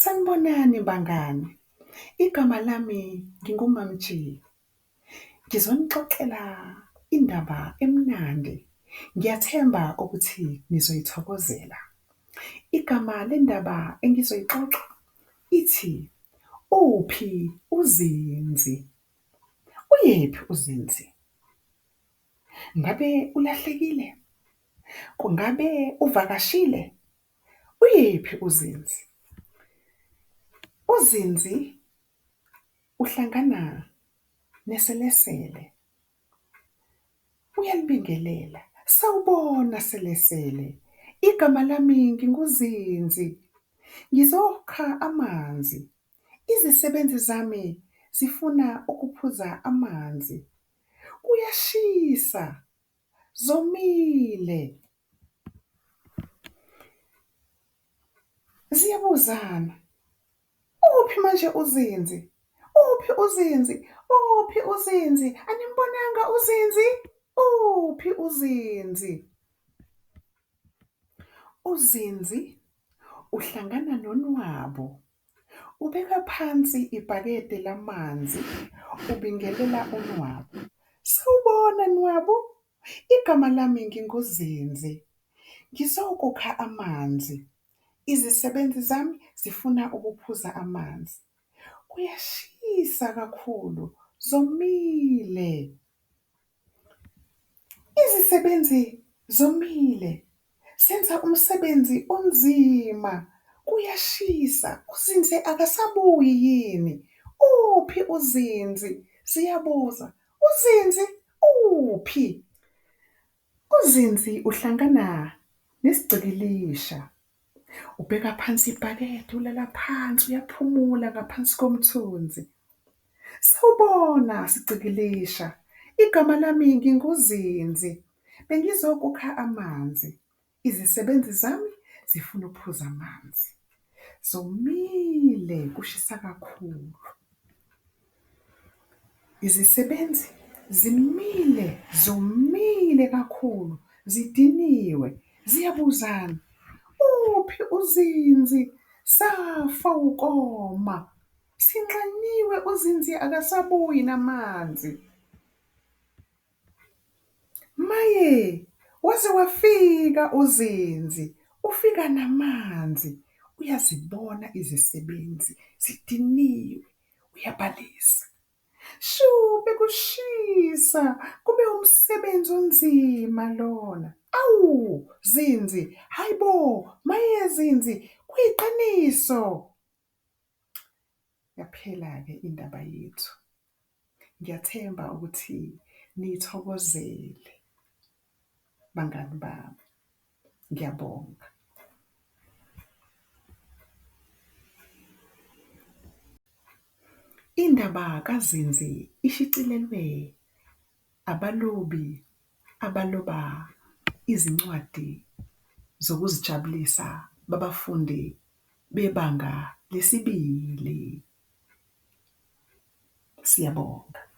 Sanibonani bangani, igama lami nginguMam'G. Ngizonixoxela indaba emnandi, ngiyathemba ukuthi nizoyithokozela. Igama le ndaba engizoyixoxa ithi, uphi uZinzi? Uyephi uZinzi? Ngabe ulahlekile? Kungabe uvakashile? Uyephi uZinzi? UZinzi uhlangana neselesele, uyalibingelela, sawubona selesele, igama lami nginguZinzi ngizokha amanzi, izisebenzi zami zifuna ukuphuza amanzi, kuyashisa zomile. Ziyabuzana, uphi manje uZinzi? Uphi uZinzi? Uphi uZinzi? Animbonanga uZinzi? Uphi uZinzi? UZinzi uhlangana nonwabu, ubeka phansi ibhakede lamanzi, ubingelela unwabu. Sawubona nwabu, igama lami nginguZinzi, ngizokukha amanzi, izisebenzi zami zifuna ukuphuza amanzi, kuyashisa kakhulu zomile. Izisebenzi zomile zenza umsebenzi onzima, kuyashisa, uZinzi akasabuyi yini? Uphi uZinzi? Ziyabuza, uZinzi uphi? UZinzi uhlangana nesigcikilisha, ubeka phansi ibhakede, ulala phansi uyaphumula ngaphansi komthunzi. Sawubona sigcikilisha, igama lami nginguZinzi, bengizokukha amanzi, izisebenzi zami zifuna ukuphuza amanzi, zomile kushisa kakhulu. Izisebenzi zimile zomile kakhulu zidiniwe ziyabuzana, uphi uZinzi? Safa ukoma, sinxaniwe uZinzi akasabuyi namanzi. Maye, waze wafika uZinzi, ufika namanzi, uyazibona izisebenzi zidiniwe, uyabalisa. Shu, bekushisa kube umsebenzi onzima lona. Awu Zinzi, hhayi bo, maye Zinzi, kuyiqiniso. Yaphela-ke indaba yethu. Ngiyathemba ukuthi niyithokozele bangani bami, ngiyabonga. Indaba kaZinzi ishicilelwe abalobi abaloba izincwadi zokuzijabulisa babafundi bebanga lesibili. Siyabonga.